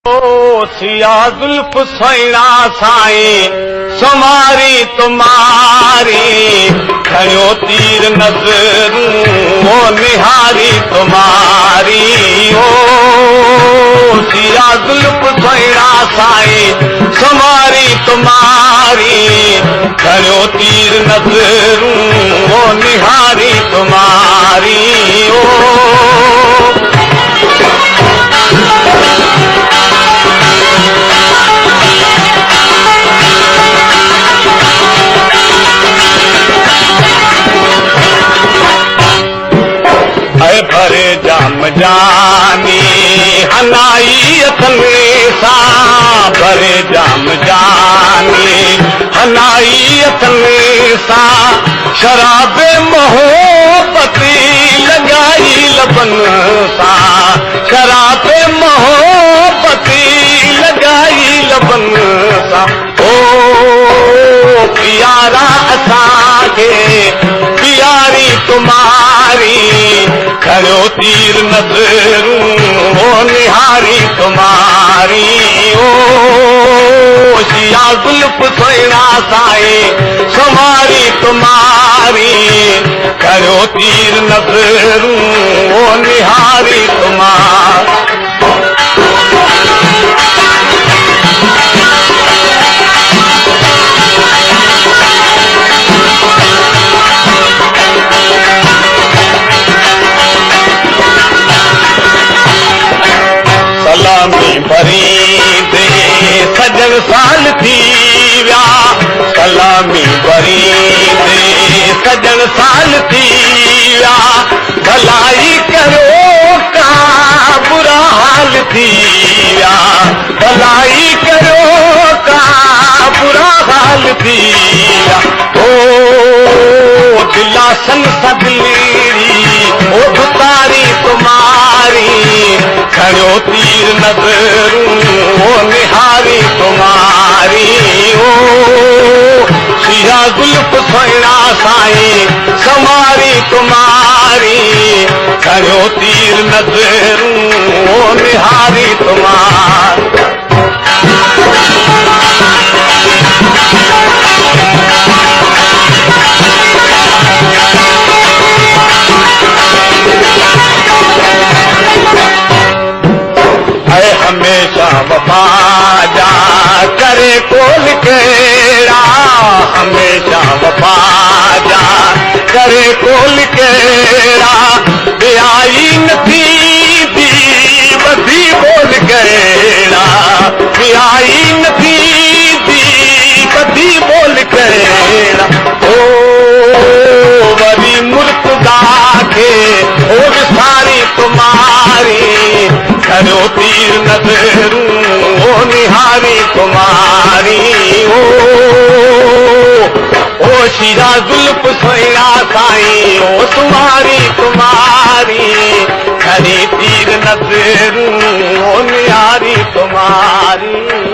सिया जुल्फ सोइणा साईं सुमारी तुम्हारी, खणियो तीर नज़रूं ओ निहारी तुम्हारी। ओ सिया जुल्फ सोइणा साईं सुमारी तुम्हारी, खणियो तीर नज़रूं ओ निहारी तुम्हारी। ओ भरे जाम जानी हनाई अथन सां, भरे जाम जानी हनाई अथन सां, शराब मोहब्बत लगाई लबन सां, शराब मोहब्बत लगाई लबन सां। ओ प्यारा असांखे प्यारी तुम्हारी, खणियो तीर नज़रूं ओ निहारी तुम्हारी। ओ सिया जुल्फ सोइणा साईं सुमारी तुम्हारी, खणियो तीर नज़रूं ओ निहारी तुम्हारी। सलामी भरींदे सजन साल थी विया, सलामी भरींदे सजन साल थी विया, भलाई करो का बुरा हाल थी विया, भलाई करो का बुरा हाल थी विया। ओ दिलासन सदलीड़ी ओ दुतारी तुम्हारी, खणियो तीर नज़रूं ओ निहारी तुम्हारी। ओ सिया जुल्फ सोइणा साईं समारी तुम्हारी, खणियो तीर नज़रूं ओ निहारी तुम्हारी। हमेशा वफा जा करे कोल केड़ा, हमेशा वफा जा करे कोल केड़ा, ब्याई नथी दी वधी बोल केड़ा, ब्याई नथी दी वधी बोल केड़ा। ओ वरी मुर्तदा खे ओ विसारी तुम्हारी, खणियो तीर नज़रूं ओ निहारी तुम्हारी। ओ सिया जुल्फ सोइणा साईं ओ तुम्हारी तुम्हारी, खणी तीर नज़रूं ओ निहारी तुम्हारी।